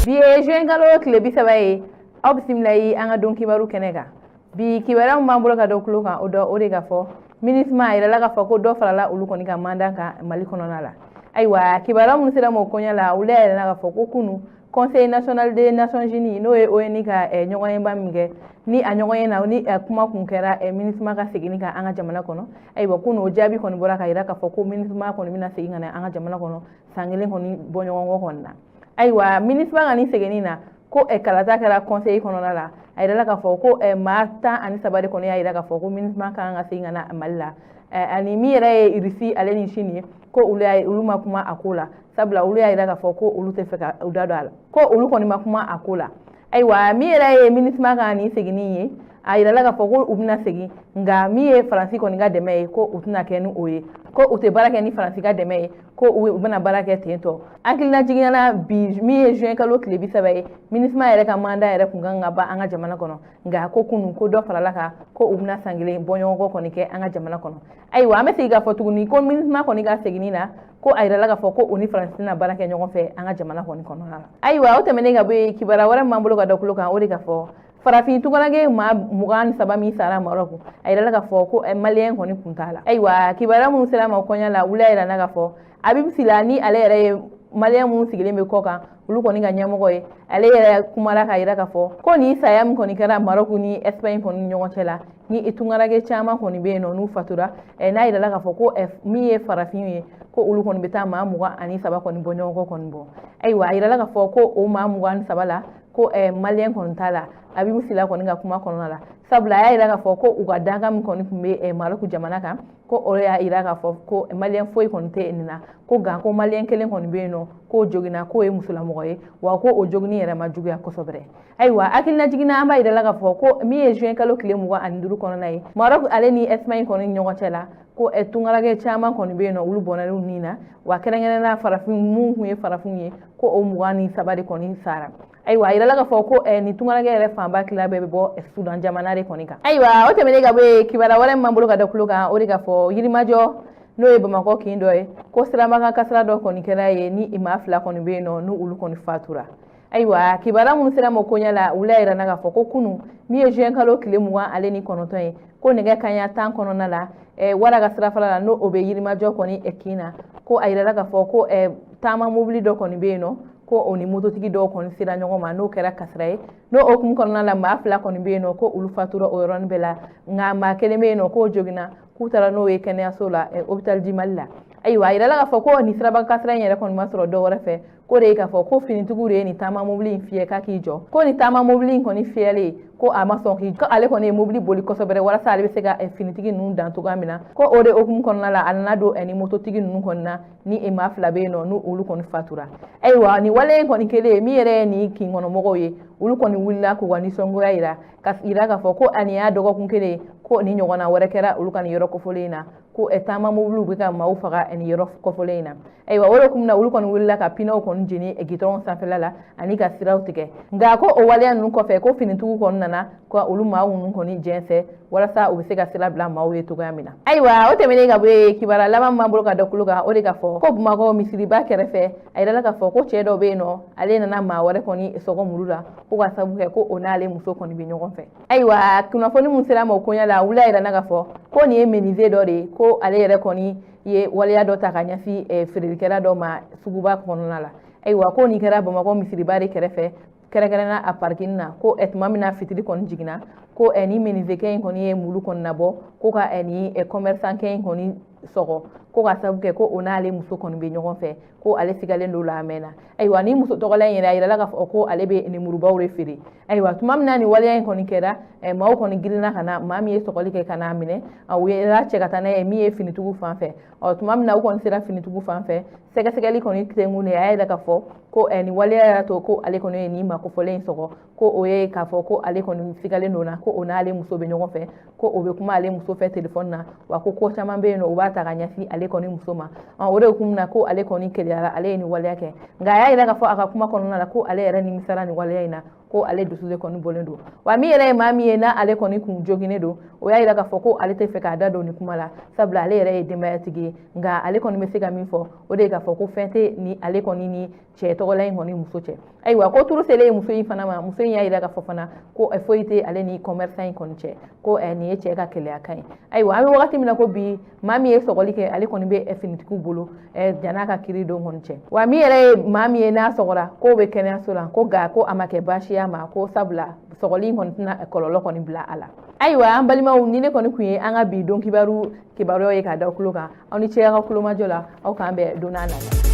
Bi ye juin kalo tile 30 ye. Aw bisimila ye an ka don kibaru kɛnɛ kan. Bi kibaruya min b'an bolo ka da tulo kan, o dɔ o de ka fɔ MINUSMA a yirala k'a fɔ ko dɔ farala olu kɔni ka mandat kan Mali kɔnɔna la. Ayiwa, kibaruya minnu sera ma o koɲɛ la, olu y'a yirala k'a fɔ ko kunu Conseil national des Nations Unies, n'o ye ONU ka ɲɔgɔnyeba min kɛ, ni a ɲɔgɔnye na ni kuma kun kɛra MINUSMA ka seginni kan an ka jamana kɔnɔ. Ayiwa, kunu o jaabi kɔni bɔra ka yira k'a fɔ ko MINUSMA kɔni bɛna segin ka na an ka jamana kɔnɔ san kelen kɔni bɔ ɲɔgɔn kɔ kɔni na. Ayiwa, MINUSMA ka nin seginni na, ko kalata kɛra conseil kɔnɔna la. A yirala k'a fɔ ko maa 13 de kɔni y'a yira k'a fɔ ko MINUSMA kan ka segin ka na Mali la. Ani min yɛrɛ ye Irisi ale ni Chine ye, ko olu ma kuma a ko la, sabula olu y'a yira k'a fɔ ko olu tɛ fɛ ka u da don a la, ko olu kɔni ma kuma a ko la. Ayiwa, min yɛrɛ ye MINUSMA ka nin seginni ye, a yirala k'a fɔ ko u bɛna segin, nka min ye Faransi kɔni ka dɛmɛ ye, ko u tɛna kɛ ni o ye, ko u tɛ baara kɛ ni Faransi ka dɛmɛ ye, ko u bɛna baara kɛ ten tɔ. Hakilina jiginna bi min ye juin kalo tile 30 ye, MINUSMA yɛrɛ ka mandat yɛrɛ kun kan ka ban an ka jamana kɔnɔ, nka ko kunun ko dɔ farala kan, ko u bɛna san kelen bɔɲɔgɔnkɔ kɔni kɛ an ka jamana kɔnɔ. Ayiwa, an bɛ segin k'a fɔ tuguni ko MINUSMA kɔni ka seginni na, ko a yirala k'a fɔ ko u ni Faransi tɛna baara kɛ ɲɔgɔn fɛ an ka jamana kɔni kɔnɔna la. Ayiwa, o tɛmɛnen ka bɔ yen, kibaruya wɛrɛ min b'an bolo ka da tulo kan, o de ka fɔ farafin tunkaranke maa 23 min sara Marɔku, a yirala k'a fɔ ko maliyɛn kɔni kun t'a la. Ayiwa, kibaruya minnu sera ma kɔɲa la, wula yirala k'a fɔ Abibu Sila, ni ale yɛrɛ ye maliyɛn minnu sigilen bɛ kɔ kan, olu kɔni ka ɲɛmɔgɔ ye, ale yɛrɛ kumara k'a yira k'a fɔ ko nin saya min kɔni kɛra Marɔku ni Espagne kɔni ni ɲɔgɔn cɛ la, ni tunkaranke caman kɔni bɛ yen nɔ n'u fatura, n'a yirala k'a fɔ ko min ye farafin ye, ko olu kɔni bɛ taa maa 23 kɔni bɔ ɲɔgɔn kɔ kɔni bɔ. Ayiwa, a yirala k'a fɔ ko o maa 23 la, ko maliyɛn kɔni t'a la, Abibu Sila kɔni ka kuma kɔnɔna la, sabula a y'a yira k'a fɔ ko u ka dankan min kɔni tun bɛ Marɔku jamana kan, ko o y'a yira k'a fɔ ko maliyɛn foyi kɔni tɛ nin na, ko nka ko maliyɛn kelen kɔni bɛ yen nɔ k'o joginna, k'o ye musolamɔgɔ ye, wa ko o joginni yɛrɛ ma juguya kosɛbɛ. Ayiwa, hakilina jiginna, an b'a yira la k'a fɔ ko min ye juin kalo tile 25 kɔnɔna ye, Marɔku ale ni Espagne kɔni ɲɔgɔn cɛ la, ko tunkaranke caman kɔni bɛ yen nɔ, olu bɔnɛn'u ni na, wa kɛrɛnkɛrɛnnenya farafin mun kun ye farafinw ye, ko o 23 de kɔni sara. Ayiwa, a yirala k'a fɔ ko nin tunkaranke yɛrɛ fanba tila bɛɛ bɛ bɔ Sudan jamana de kɔni kan. Ayiwa, o tɛmɛnen ka bɔ yen, kibaruya wɛrɛ min b'an bolo ka da tulo kan, o de ka fɔ Yirimajɔ, n'o ye Bamakɔ kin dɔ ye, ko sirabakan kasara dɔ kɔni kɛra yen, ni maa fila kɔni bɛ yen nɔ n'u olu kɔni fatura. Ayiwa, kibaruya minnu sera ma koɲɛ la, olu y'a yira k'a fɔ ko kunu min ye juin kalo tile 29 ye, ko nɛgɛ kanɲɛ 10 kɔnɔna la, wara ka sirafara la, n'o o bɛ Yirimajɔ kɔni kin na, ko a yirala k'a fɔ ko taama mobili dɔ kɔni bɛ yen nɔ, ko o ni mototigi dɔw kɔni sera ɲɔgɔn ma, n'o kɛra kasara ye. N'o hukumu kɔnɔna la, maa fila kɔni bɛ yen nɔ ko olu fatura o yɔrɔnin bɛɛ la, nka maa kelen bɛ yen nɔ k'o joginna, k'u taara n'o ye kɛnɛyaso la, hôpital du Mali la. Ayiwa, a yirala k'a fɔ ko nin siraba kasara in yɛrɛ kɔni ma sɔrɔ dɔ wɛrɛ fɛ, ko de ye k'a fɔ ko finitigiw de ye nin taama mobili in fiyɛ k'a k'i jɔ, ko nin taama mobili in kɔni fiyɛlen, ko a ma sɔn k'i jɔ, ko ale kɔni ye mobili boli kosɛbɛ walasa ale bɛ se ka finitigi ninnu dan cogoya min na. Ko o de hukumu kɔnɔna la, a nana don ni mototigi ninnu kɔni na, ni maa fila bɛ yen nɔ n'u olu kɔni fatura. Ayiwa, nin wale in kɔni kɛlen, min yɛrɛ ye nin kin kɔnɔmɔgɔw ye, olu kɔni wulila k'u ka nisɔngoya yira, ka yira k'a fɔ ko ani y'a dɔgɔkun kelen ko nin ɲɔgɔnna wɛrɛ kɛra olu ka nin yɔrɔ kofɔlen in na, ko taama mobiliw bɛ ka maaw faga nin yɔrɔ kofɔlen in na. Ayiwa, o de kun na olu kɔni wulila ka pinɛw kɔni jeni gitɔrɔn sanfɛla la ani ka siraw tigɛ. Nka ko o waleya ninnu kɔfɛ, ko finitigiw kɔni nana ka olu maaw ninnu kɔni jɛnsɛn walasa u bɛ se ka sira bila maaw ye cogoya min na. Ayiwa, o tɛmɛnen ka bɔ yen, kibaruya laban min b'an bolo ka da tulo kan, o de ka fɔ ko Bamakɔ misiriba kɛrɛfɛ, a yirala k'a fɔ ko cɛ dɔ bɛ yen nɔ, ale nana maa wɛrɛ kɔni sɔgɔ muru la, ko ka sababu kɛ ko o n'ale muso kɔni bɛ ɲɔgɔn fɛ. Ayiwa, kunnafoni min sera ma o koɲɛ la, wula yirala k'a fɔ ko nin ye menuisier dɔ de ye, ko ale yɛrɛ kɔni ye waleya dɔ ta ka ɲɛsin feerelikɛla dɔ ma suguba kɔnɔna la. Ayiwa, ko nin kɛra Bamakɔ misiriba de kɛrɛfɛ, kɛrɛnkɛrɛnna a parking na, ko tuma min na fitiri kɔni jiginna, ko ni menuisier in kɔni ye muru kɔni nabɔ ko ka ni commerçant in kɔni sɔgɔ, ko ka sababu kɛ ko o n'ale muso kɔni bɛ ɲɔgɔn fɛ, ko ale sigalen don la a mɛnna. Ayiwa, ni muso tɔgɔla in yɛrɛ, a yirala k'a fɔ ko ale bɛ nemurubaw de feere. Ayiwa, tuma min na nin waleya in kɔni kɛra, maaw kɔni girinna ka na maa min ye sɔgɔli kɛ ka n'a minɛ, u y'a cɛ ka taa n'a ye min ye finitigiw fan fɛ. Ɔ, tuma min na u kɔni sera finitigiw fan fɛ, sɛgɛsɛgɛli kɔni tɛnkun de, a y'a yira k'a fɔ ko nin waleya y'a to ko ale kɔni ye nin maa kofɔlen in sɔgɔ, ko o ye k'a fɔ ko ale kɔni sigalen don na ko o n'ale muso bɛ ɲɔgɔn fɛ, ko o bɛ kuma ale muso fɛ telefɔni na, wa ko ko caman bɛ yen nɔ u b'a ta ka ɲɛsin ale kɔni muso ma. O de kun na ko ale kɔni keleyara, ale ye nin waleya kɛ. Nka a y'a yira k'a fɔ a ka kuma kɔnɔna la ko ale yɛrɛ nimisara nin waleya in na. Ko ale dusu de kɔni bɔlen don. Wa min yɛrɛ ye maa min ye, n'a ale kɔni kun joginnen don, o y'a yira k'a fɔ ko ale tɛ fɛ k'a da don nin kuma la, sabula ale yɛrɛ ye denbayatigi ye. Nka ale kɔni bɛ se ka min fɔ, o de ye k'a fɔ ko fɛn tɛ ni ale kɔni ni cɛ tɔgɔla in kɔni muso cɛ. Ayiwa, ko turu selen muso in fana ma, muso in y'a yira k'a fɔ fana ko foyi tɛ ale ni commerçant in kɔni cɛ, ko nin ye cɛ ka keleya kan ye. Ayiwa, an bɛ wagati min na ko bi, maa min ye sɔgɔli kɛ, ale kɔni bɛ finitigiw bolo jann'a ka kiri don kɔni cɛ. Wa min yɛrɛ ye maa min ye n'a sɔgɔra, k'o bɛ kɛnɛyaso la, ko nka ko a ma kɛ baasi y'a ma, ko sabula sɔgɔli in kɔni tɛna kɔlɔlɔ kɔni bila a la. Ayiwa, an balimaw, ni ne kɔni kun ye an ka bi don kibaru kibaruyaw ye k'a da tulo kan. Aw ni ce aw ka kulomajɔ la. Aw k'an bɛn don n'a nata.